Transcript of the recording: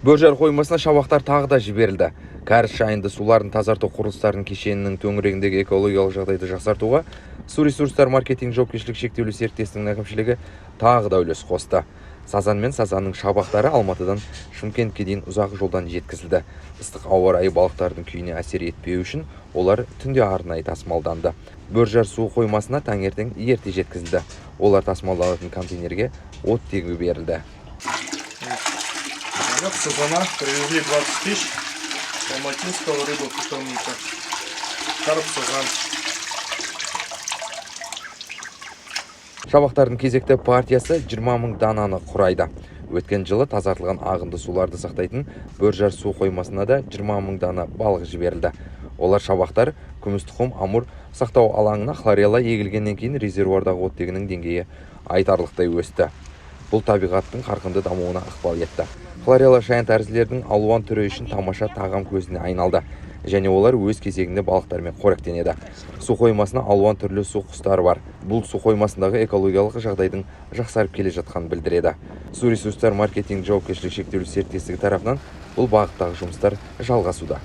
Бөржар қоймасына шабақтар тағы да жіберілді. Кәріз шайынды суларын тазарту құрылыстарының кешенінің төңірегіндегі экологиялық жағдайды жақсартуға Су ресурстар маркетинг жауапкершілігі шектеулі серіктестігінің әкімшілігі тағы да үлес қосты. Сазан мен сазанның шабақтары Алматыдан Шымкентке дейін ұзақ жолдан жеткізілді. Ыстық ауа райы балықтардың күйіне әсер етпеу үшін олар түнде арнайы тасымалданды. Бөржар су қоймасына таңертең ерте жеткізілді. Олар тасымалданатын контейнерге оттегі берілді. Вот сазана привезли 20 тысяч с алматинского рыбопитомника. Карп, сазан. Шабақтардың кезекті партиясы 20 мың дананы құрайды. Өткен жылы тазартылған ағынды суларды сақтайтын Бөржар су қоймасына да 20 мың дана балық жіберілді. Олар шабақтар күміс тұқым амур сақтау алаңына хлорелла егілгеннен кейін резервуардағы оттегінің деңгейі айтарлықтай өсті. Бұл табиғаттың қарқынды дамуына ықпал етті. Хлорелла шаян тәрізділердің алуан түрі үшін тамаша тағам көзіне айналды және олар өз кезегінде балықтармен қоректенеді. Су қоймасына алуан түрлі су құстары бар. Бұл су қоймасындағы экологиялық жағдайдың жақсарып келе жатқанын білдіреді. Су ресурстар маркетинг жауапкершілігі шектеулі серіктестігі тарапынан бұл бағыттағы жұмыстар жалғасуда.